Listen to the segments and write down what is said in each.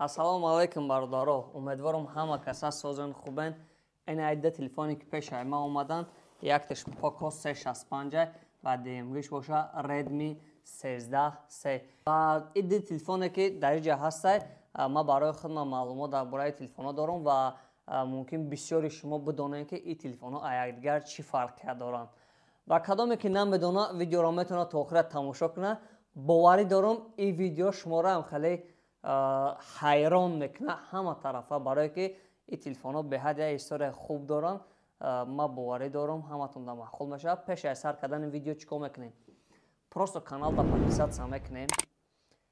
Ассалому алайкум, бародаро. Умедворам, ҳама каса созен, хубен. Ин айда телефоне ки пешаи ма омадан, якташ Poco C65 ва дуюмгиш боша Redmi 13C. Ва ин ду телефоне ки дар инҷа ҳастай, ма барои худман маълумот дар бораи телефонҳо дорам ва мумкин бисёри шумо бидонед, ки ин телефонҳо аз якдигар чӣ фарқият доранд. Ва кадоме ки намедона, видеоро метавонад то охира тамошо кунад. Боварӣ дорам, ин видео шуморо ҳам хеле ҳайрон мекунад ҳама тарафа, барое ки ин телефонҳо беҳад як историяи хуб доранд. Ман боварӣ дорам, ҳаматон да маъқул мешавад. Пеш аз сар кардани видео чӣ кор мекунем? Просто каналда подписаться мекунем,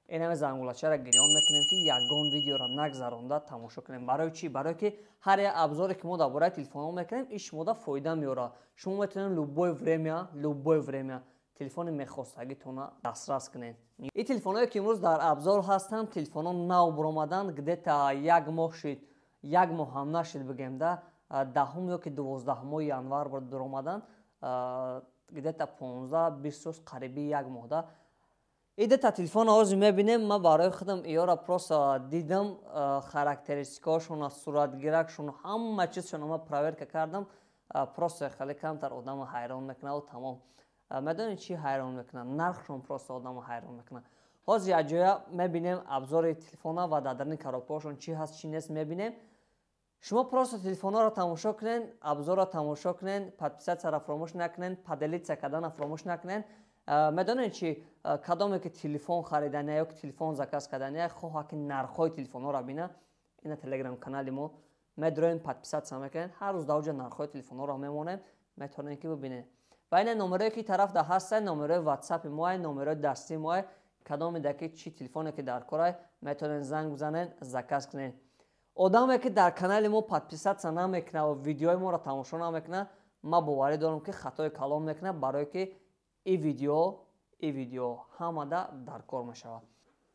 ин ҳаме зангулачаро гирён мекунем, ки ягон видеоро нагзаронда тамошо кунем. Барои чӣ? Барое ки ҳар як обзоре ки мо дар бораи телефонҳо мекунем, ин шумода фоида меорад. Шумо метавонед любое время, любое время телефони мехостагитона дастрас кунед. Ин телефонҳое ки имрӯз дар обзор ҳастанд, телефонҳо нав баромаданд, где-то як моҳ шид, як моҳ ҳам нашид, бигем да, 10-ум ё ки 12-уми январ баромаданд, где-то 15-20 рӯз, қариби як моҳ да. Ин дута телефон ҳозир мебинем. Ман барои худам иёра просто дидам, характеристикаҳошона, суратгиракшон, ҳама чизшона ман проверка кардам. Просто хеле камтар одамо ҳайрон мекунад, тамом. Медонед, чӣ ҳайрон мекунад? Нархшон просто одамо ҳайрон мекунад. Ҳозир якҷоя мебинем обзори телефона ва дар даруни коробкаҳошон чӣ ҳаст, чӣ нест, мебинем. Шумо просто телефонҳоро тамошо кунед, обзорро тамошо кунед, подписатьсяро фаромӯш накунед, поделиться кардана фаромӯш накунед. Медонед чи, кадоме ки телефон харидания ё ки телефон заказ кардания, хоҳа ки нархҳои телефонҳоро бина, ина телеграм канали мо медроем, подписаться мекунед. Ҳар рӯз дар оҷа нархҳои телефонҳоро мемонем, метавонед ки бибинед. Ва ина номерое ки тараф да ҳастай, номерои ватсапи моай, номерои дастии моай. Кадоме да ки чӣ телефоне ки дар корай, метавонед занг бизанед, заказ кунед. Одаме ки дар канали мо подписаться намекунад ва видеои моро тамошо намекунад, ман боварӣ дорам, ки хатои калон мекунад, барое ки ин видео ҳамада дар кор мешавад.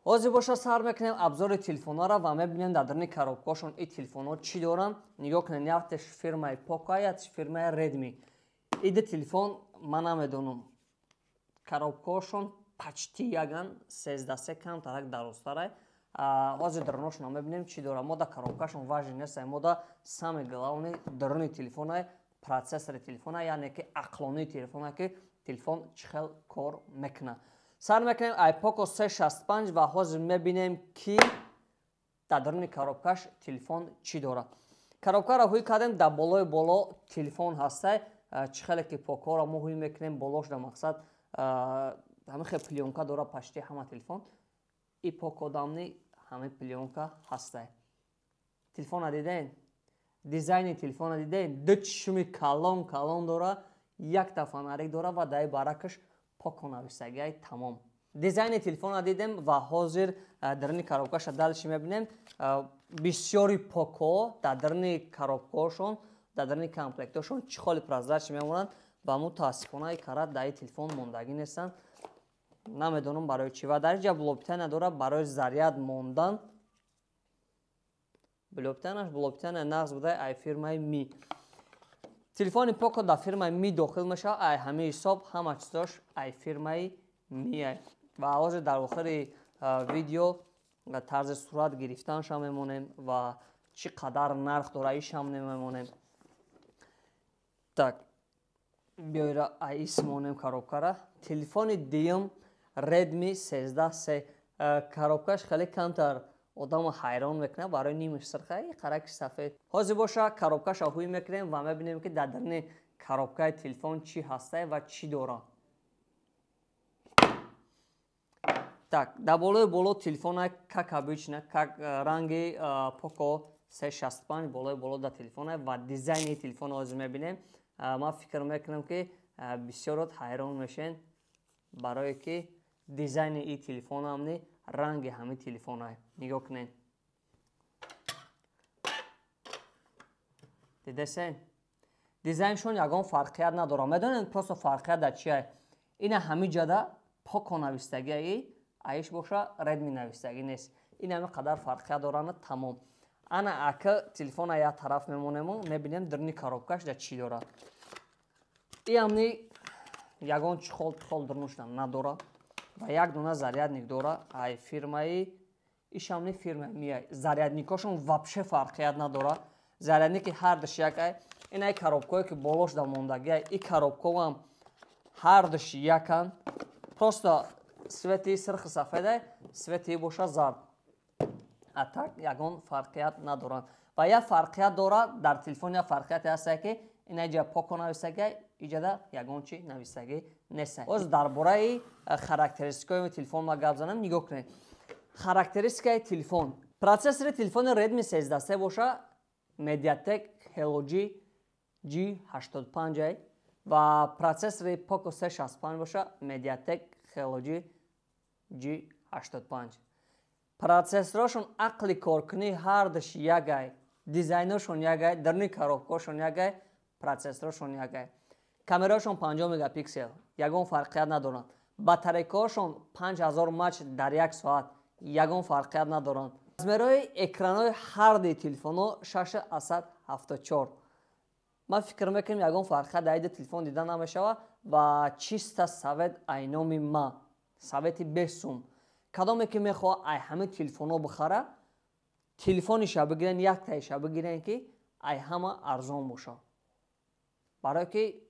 Ҳозир боша сар мекунем обзори телефонҳоро ва мебинем, дар даруни коробкаҳошон ин телефонҳо чӣ доранд. Нигоҳ кунед, яктеш фирмаи Poco, яктеш фирмаи Redmi. Ин ду телефон, ман намедонам, коробкаҳошон почти яган, 13 камтарак дарозтарай. Ҳозир даруношонро мебинем, чӣ дорад. Мо да коробкашон важный нест, мо да самый главный даруни телефона, процессори телефона, яъне ки ақлонии телефона, ки телефон чӣ хел кор мекунад. Сар мекунем ай Poco C65 ва ҳозир мебинем, ки дар даруни коробкаш телефон чӣ дорад. Коробкаро ҳуй кардем, дар болои боло телефон ҳастай. Чӣ хеле ки Покоро мо ҳуй мекунем, болош дар мақсад ҳамин хел плёнка дора, почти ҳама телефон. И Покодамни ҳамин плёнка ҳастай. Телефона диден? Дизайни телефона диден? Ду чишми калон калон дора, якта фонарик дора ва дар баракаш Поко нависагиай, тамом. Дизайни телефона дидем ва ҳозир даруни коробкаша дальше мебинем. Бисёри Поко дар даруни коробкаҳошон, дар даруни комплектҳошон чехоли прозрачный мемонанд ва мутаассифона и кара дар ин телефон мондагӣ нестанд, намедонам барои чӣ. Ва дар инҷа блок питания дорад барои заряд мондан. Блок питанияш блок питания нағз буда, ай фирмаи Ми. Телефони Поко дар фирмаи Ми дохил мешавад, ай ҳамин ҳисоб ҳама чизош ай фирмаи Ми. Ва ҳозир дар охири видео тарзи сурат гирифтанша мемонем ва чӣ қадар нарх дора, ишам мемонем. Так, биёира аис монем коробкара. Телефони дуюм Redmi 13C. Коробкаш хеле камтар одамо ҳайрон мекунад, барои нимаш сирха, қараки сафед. Ҳозир боша коробкаша ҳуй мекунем ва мебинем, ки дар даруни коробкаи телефон чӣ ҳастай ва чӣ дорад. Так, дар болои боло телефона, как обычно, как ранги Poco C65, болои боло дар телефона ва дизайни телефона ҳозир мебинем. Ман фикр мекунам, ки бисёрот ҳайрон мешен, барое ки дизайни ин телефонамни ранги ҳамин телефона. Нигоҳ кунед, дидесен, дизайншон ягон фарқият надорад. Медонед, просто фарқият дар чия? Ина ҳамин ҷада Поко навистагиаи, аиш боша Redmi навистагӣ нест. Ин ҳами қадар фарқият доранд, тамом. Ана ака телефона як тараф мемонему мебинем, даруни коробкаш дар чӣ дорад. Иамни ягон чехол пихол дарунушна надорад ва як дона зарядник дора ай фирмаи Ишамни фирма Mi. Зарядникошон вообще фарқият надорад. Зарядники ҳардуш якай. Инай коробкое ки болош да мондагиай, и коробкоам ҳардуш якан. Просто цвети сирхи сафедай, цвети боша зард. А так ягон фарқият надоранд. Ва як фарқият дорад дар телефон, як фарқияте ҳастае, ки инаҷа Поко нависагиай, иҷада ягон чи нависагӣ нест. Боз дар бораи характеристикаи телефон ма гап занам. Нигоҳ кунед, характеристикаи телефон. Процессори телефони Redmi 13C боша Mediatek Helio G85 ва процессори Poco C65 боша Mediatek Helio G85. Процессорашон ақли коркунӣ ҳардуш ягай, дизайношон ягай, даруни коробкаошон ягай, процессорашон ягай. Камераашон 50 мегапиксел, ягон фарқият надоранд. Батарейкаошон 5000 мАч дар як соат, ягон фарқият надоранд. Размерҳои экранҳои ҳарди телефонҳо 6,74. Ман фикр мекунам, ягон фарқият дар иди телефон дида намешавад. Ва чиста совет айноми ма, совети бесум: кадоме ки мехоҳад ай ҳамин телефонҳо бихара, телефониша бигирен, яктаиша бигирен, ки ай ҳама арзон бошад, барое ки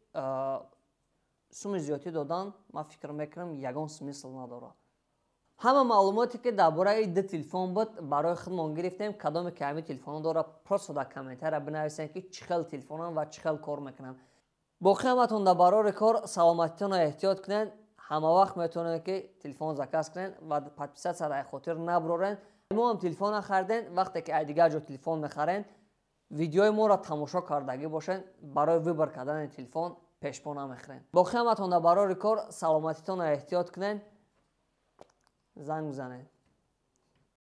суми зиёдтӣ додан, ман фикр мекунам, ягон смысл надорад. Ҳама маълумоте ки дар бораи ду телефон буд, барои худмон гирифтем. Кадоме ки ҳамин телефонҳо дорад, просто дар комментария бинависем, ки чӣ хел телефонам ва чӣ хел кор мекунам. Боқӣ ҳаматон дар барори кор, саломатитонро эҳтиёт кунед. Ҳама вақт метавонед, ки телефон заказ кунед ва подписаться дар хотир набурорен. Мо ҳам телефон нахаридем. Вақте ки ай дигар ҷо телефон мехарен, видеои моро тамошо кардагӣ бошед, барои выбор кардани телефон пешпо намехӯрем. Боқӣ ҳаматон дар барори кор, саломатитонро эҳтиёт кунед, занг бизанед.